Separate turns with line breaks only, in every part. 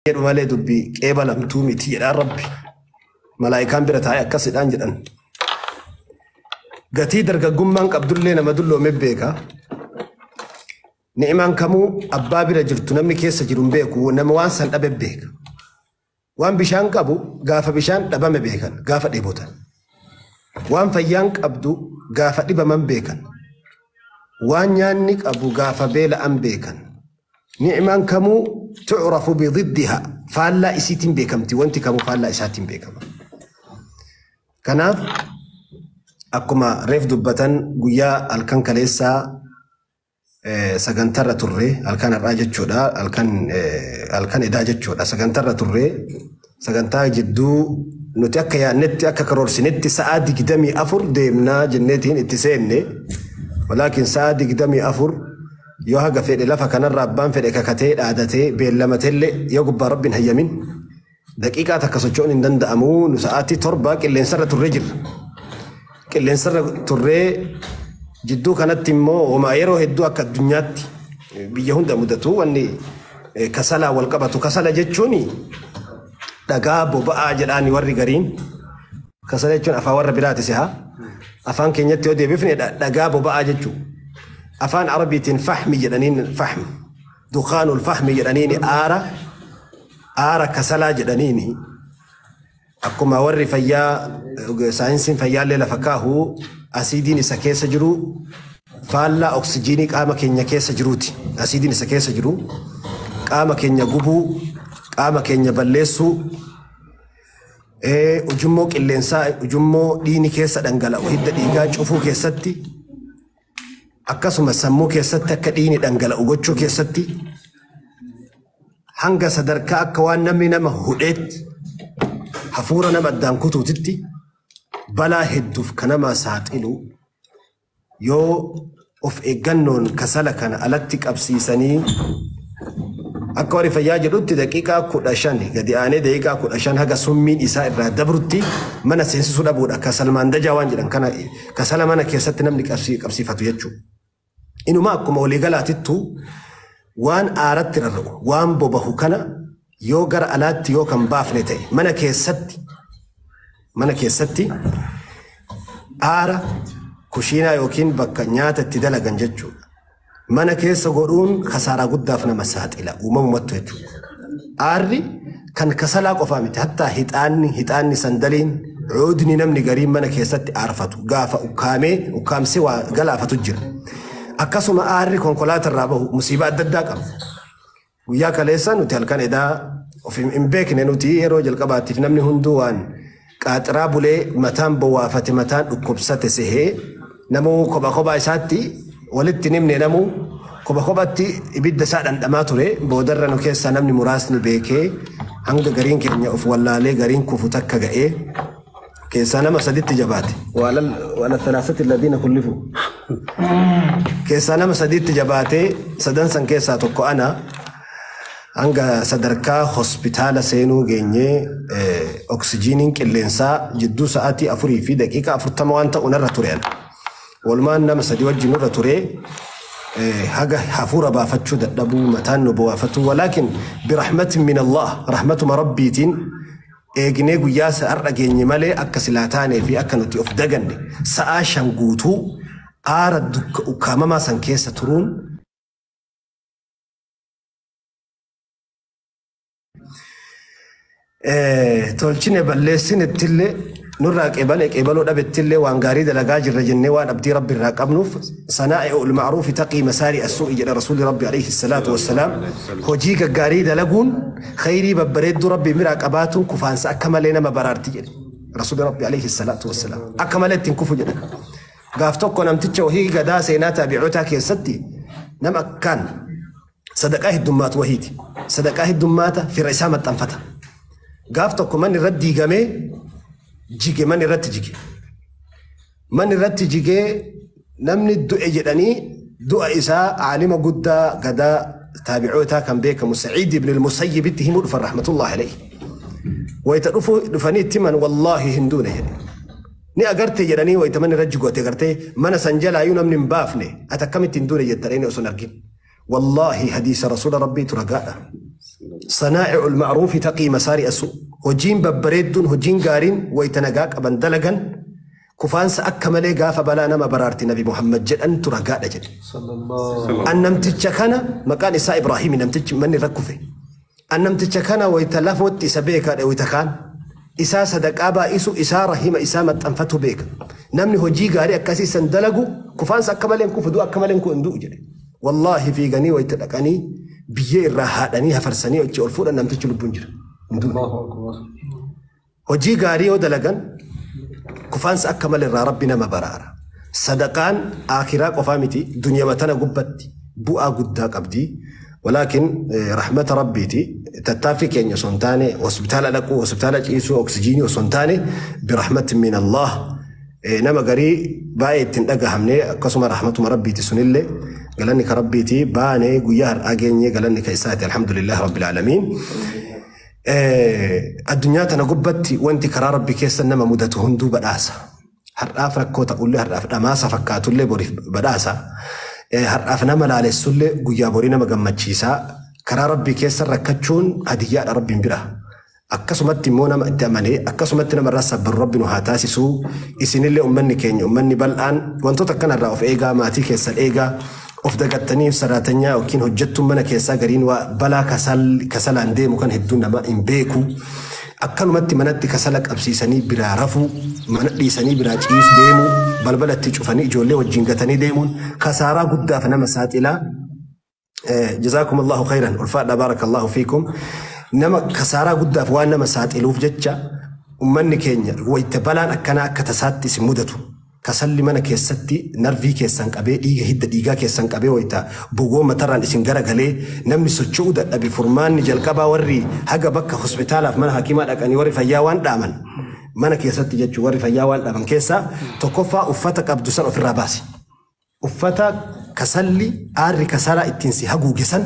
Jedhu malee dubbii qeebalamtuu miti jedhaan Rabbi. Malaayikaan bira taa'ee akkasidhaan jedhan. Gatii dargaggummaan qabdullee nama dulloome beeka. Ni'imaan kamuu abbaa bira jirtu namni keessa jiru hin beeku, nama waan san dhabe beeka. Waan bishaan qabu gaafa bishaan dhabame beekan, gaafa dheebotan. Waan fayyaan qabdu gaafa dhibaman beekan. Waan nyaanni qabu gaafa beela'an beekan. Ni'imaan kamuu tu'rafu bididdiha, faallaa isiitiin beekamti, wanti kamuu faallaa isaatiin beekama. Kanaaf akkuma reef dubbatan guyyaa halkan kaleessaa sagantarra turre, halkan har'aa jechuudha, halkan edaa jechuudha, sagantarra turre. Sagantaa jidduu nuti akka yaadnetti, akka karoorsinetti sa'aa 24 deemnaa jenneetiin itti seenne. Walaakin sa'aa 24 yoo haga fedhe lafa kanarra abbaan fedhe kakatee dhaadatee beellamateellee yoo gubbaa Rabbiin hayyamin daqiiqaa takka socho'uun hin danda'amu. Nu sa'aatii 7 qilleensarra turree jirra. Qilleensarra turree jidduu kanatti immoo homaa yeroo hedduu akka addunyaatti biyya hunda mudatu wanni kasalaa wal qabatu. Kasala jechuun dhagaa boba'aa jedhaani warri gariin. Kasala jechuun afaan warra biraati si'a. Afaan keenyatti yoo deebifne dhagaa boba'aa jechuudha. Afaan Arabiitiin fahmi jedhaniin, fahmi. Dukaanul fahmi jedhaniin, aara kasalaa jedhaniin. Akkuma warri fayyaa, saayinsiin fayyaallee lafa kaahu, asiidiin isa keessa jiru faallaa oksijiinii qaama keenya keessa jiruuti. Asiidiin isa keessa jiru qaama keenya gubuu, qaama keenya balleessuu, ujummoo qilleensaa, ujummoo dhiigni keessa dhangala'u, hidda dhiigaa cufuu keessatti, akkasuma sammuu keessatti akka dhiigni dhangala'u gochuu keessatti, hanga sadarkaa akka waan namni nama hudheetti hafuura nama addaan kutuutitti balaa hedduuf kan nama saaxilu. Yoo of eeggannoon kasala kana alatti qabsiisanii, akka warri fayyaa jedhutti daqiiqaa 15 gadi aanee, daqiiqaa 15 haga summiin isaa irraa dabrutti mana seensisuu dhabuudha. Kasal maandajaa waan jedhan kana, kasala mana keessatti namni qabsiifatu jechuudha. Inuma akkuma waliigalaatittu waan aaratti rarra'u, waan bobahu kana yoo gara alaatti yoo kan baafne ta'e, mana keessatti aara kushiinaa yookiin bakka nyaata itti dalagan jechuudha. Mana keessa godhuun kasaaraa guddaaf nama saaxila uumamumattu jechuudha. Aarri kan kasalaa qofaa miti, hattaa hixaanni, sandaliin, cuudni namni gariin mana keessatti aarfatu gaafa ukkaamee ukkaamsee waa galaafatu jira. Akkasuma aarri konkolaataa irraa bahu musiibaa adda addaa qaba. Guyyaa kaleessa nuti halkan edaa of hin beekne. Nuti yeroo jalqabaatiif namni hunduu waan qaaxiraa bulee mataan bowaafate, mataan dhukkubsate sehee, namuu kopha kophaa isaatti walitti nimne, namuu kopha kophatti ibidda isaa dhandhamaa ture. Boodarra nu keessaa namni muraasni beekee hanga gariin keenya of wallaalee gariin kufu takka ga'ee, keessaa nama saditti jabaate. وعلى الثلاثة الذين خلفوا. Keessaa nama saditti jabaatee, sadan san keessaa tokko ana. Hanga sadarkaa hospitaala seenuu geenyee oksijiiniin qilleensaa jidduu sa'aatii 4 fi daqiiqaa 40 waan ta'u narra ture. Walumaan nama sadi wajjin nurra ture, haga hafuura baafachuu dadhabuu, mataan nu bowaafatu. ولكن برحمة من الله, rahmatuma Rabbiitiin eegnee guyyaa har'a geenye malee akka silaa taanee fi akka nuti of daganne sa'aa 5 guutuu aara ukkaamamaa san keessa turuun tolchine balleessinettillee, nurraa qeebale qeebaluu dhabettillee, waan gaarii dalagaa jirra jennee waan abdii Rabbi irraa qabnuuf. صنائع المعروف تقي مسارئ السوء jedha Rasuulli Rabbi عليه الصلاة والسلام. Hojii gaggaarii dalaguun, khayrii babbareedduu Rabbi biraa qabaatuun kufaansa akka malee nama baraarti jedhe Rasuulli Rabbi عليه الصلاة والسلام. Akka malee ittiin kufu jedha. Gaaf tokko namticha wahii gadaa seenaa taabi'otaa keessatti nama akkaan sadaqaa heddummaatu wahiiti. Sadaqaa heddummaata, fira isaa maxxanfata. Gaaf tokko manni irratti diigamee jige, manni irratti jige. Manni irratti jigee namni du'e jedhanii du'a isaa aalima guddaa gadaa taabi'ootaa kan beekamu Sa'iid ibn al-Musayyibitti himuu dhufan رحمة الله عليه. Wayita dhufanii itti himan, "Wallaahi hin duune" jedhe. Ni agarte jedhanii, wayita manni irra jigote agartee, mana san jalaayyuu namni hin baafne, ati akkamitti hin duune jettanii osoo hin argin. Wallaahi hadiisa Rasuula Rabbiitu ragaadha. Sanaa'i'ul ma'ruufi taqii masaari asu. Hojiin babbareedduun hojiin gaariin wayita nagaa qaban dalagan kufaansa akka malee gaafa balaa nama baraarti Nabi Muhammad jedhantu ragaadha jedhe. An namticha kana maqaan isaa Ibraahimi namtichi manni rakkufe. An namticha kana wayita lafootti isa beekaadha wayita kaan. Isaa sadaqaa baay'isu isaa rahima isaa maxxanfatu beeka. Namni hojii gaarii akkasii san dalagu kufaansa akka malee hin kufu du'a akka malee hin du'u jedhe. Wallaahi fiiganii wayita dhaqanii biyyee irraa haadhanii hafarsanii achi ol fuudhan namtichi lubbuun jira. Hojii gaarii yoo dalagan kufaansa akka malee irraa rabbi nama baraara. Sadaqaan akhiraa qofaa miti duniyaa tana gubbatti bu'aa guddaa qabdi. ولكن رحمة ربيتي تتافي كين سنتاني هوسبيتال لقو هوسبيتال جيسو أكسجيني وسنتاني برحمة من الله نما قري باي تندقى همني قسم رحمة ربيتي سنلي قالني كربيتي باني قيار أجيني قالني كيساتي الحمد لله رب العالمين. الدنيا تنقبتي وانت كرا ربي كيس نما مدته هندو بداسة هرأف ركوتا قولي هرأف دماسة فكاتو اللي بوري بداسة هرأف نما لالي السلة قيا بوري نما قمتشيسا كرا ربي كيس ركتشون هدية ربي بره akkasumatti immoo nama itti amanee akkasumatti nama irraa sabbar rabbi nu haa taasisu isinillee ummanni keenya ummanni bal'aan wantoota akkanarraa of eegaa maatii keessan eegaa of dagattanii saraatanyaa yookiin hojjettuun mana keessaa gariin waa balaa kasalaan deemu kan hedduun nama hin beeku akkanumatti manatti kasala qabsiisanii biraa rafuu mana dhiisanii biraa ciisu deemu balbalatti cufanii ijoollee wajjin gatanii deemuun kasaaraa guddaaf nama saaxilaa. جزاكم الله خيرا والفائدة بارك الله فيكم. نما كسارة قد أفوان نما سات إلوف جتشا ومن كينيا ويتبلان أكنا أكتساتي سمودته كسل من كيستي نرفي كيسان كأبي إيجا هيدا إيجا كيسان كأبي ويتا بوجو متران إسنجرا قلي نمني سجودة أبي فرمان نجل كبا وري حاجة بك هوسبيتال في منها كيما أكني وري فياوان دامن من كيستي جتش وري فياوان دامن كيسا تكفى وفتك أبدوسان في الرباسي uffata kasalli aarri kasalaa ittiin si haguugisan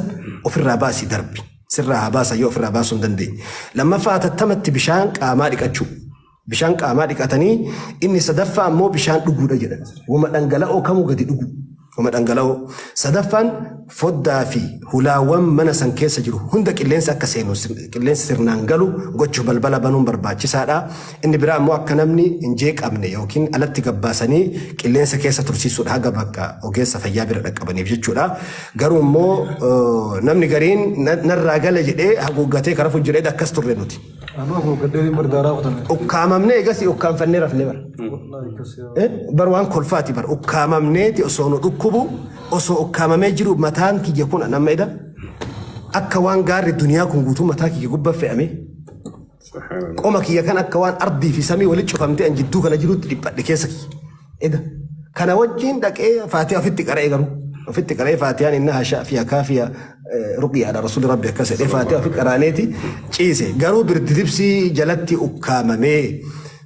ofirraa baasi darbi sirraa haa baasan yoo ofirraa baasuu hin dandeenye. Lammaffaa atattamatti bishaan qaamaa dhiqachuu. Bishaan qaamaa dhiqatanii inni sadaffaa ammoo bishaan dhuguudha jedhan. Wama dhangala'oo kamuu gadi dhugu. Wama dhangala'oo. Sadaffaan foddaa fi hulaawwan mana san keessa jiru hunda qilleensa akka seenu qilleensa sirnaan galu gochuu balbala banuun barbaachisaadha. Inni biraa ammoo akka namni hin jeeqamne yookiin alatti gabbaasanii qilleensa keessa tursiisuudha haga bakka ogeessa fayyaa bira dhaqqabaniif jechuudha. Garuu immoo namni gariin narraa gala jedhee haguuggatee kara fuuldureedha akkas turre nuti. Ukkaamamnee egas ukkaanfannee rafnee bara. Bar waan kolfaati bara ukkaamamneeti osoo nu dhukkubu osoo ukkaamamee jiru mataan kiyya kun nama ida akka waan gaarri duniyaa kun guutuu mataa kiyya gubbaa fe'ame qoma kiyya kan akka waan ardii fi samii walitti cufamtee an jidduu kana jirutti dhiphadhe keessa kiyya. Ida kana wajjin dhaqee faatiha ofitti qara'ee garuu ofitti qara'ee faatihaan inna hashaa fi akaafiya ruqyaadha rasuulli rabbi akkas jedhee faatiha ofitti qaraaneeti ciise garuu birdilibsii jalatti ukkaamamee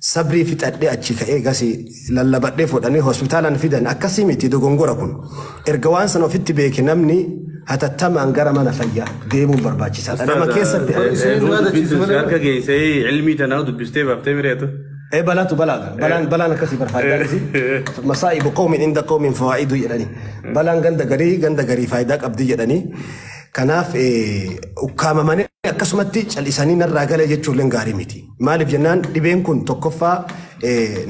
sabrii fixadhee achi ka'ee gasi lallabadhee fuudhanii hospitaalaan fidan akkasii miti dogongora kun erga waan sana ofitti beeke namni hatattamaan gara mana fayyaa deemuun barbaachisaadha. Nama keessatti
harka geessee ilmii tanaa dubbistee baaftee mireetu.
إيه بلاتو بلاغ بلان بلان كسي برفايدة مصائب قوم عند قوم فوائد يعني بلان غند غري غند غري فايدة قبدي يعني كناف إيه وكما من akkasumatti callisanii narraa gala jechuun gaarii miti. Maaliif jennaan dhibeen kun tokkoffaa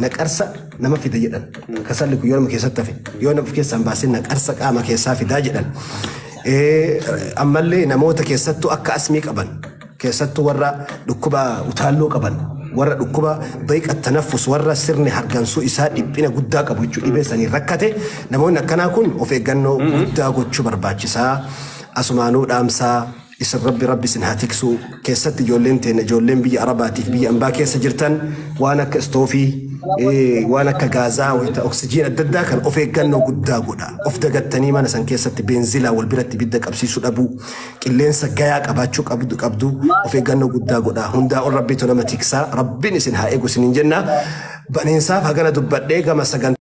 naqarsa nama fida jedhan. Kasalli kun yoo nama keessatti hafe yoo nama of keessaa hin baasin naqarsa qaama keessaa fidaa jedhan. Ammallee namoota keessattuu akka asmii qaban keessattuu warra dhukkuba utaalloo qaban warra dhukkuba dayiqa tanaffus warra sirni hargansuu isaa dhiphina guddaa qabu jechuudha dhibee sanii rakkate namoonni akkanaa kun of eeggannoo guddaa gochuu barbaachisaa asumaanuu dhaamsaa isin rabbi rabbi isin haa tiksu keessatti ijoolleen teenya ijoolleen biyya arabaatiif biyya ambaa keessa jirtan waan akka istoofii waan akka gaazaa wayita oksijiin adda addaa kan of eeggannoo guddaa godha of dagattanii mana san keessatti beenzilaa wal biratti ibidda qabsiisuu dhabuu qilleensa gayaa qabaachuu qabdu of eeggannoo guddaa godha hundaa ol rabbiitu nama tiksaa rabbiin isin haa eegu isiniin jenna baneensaaf hagana dubbadhee gama sagantaa.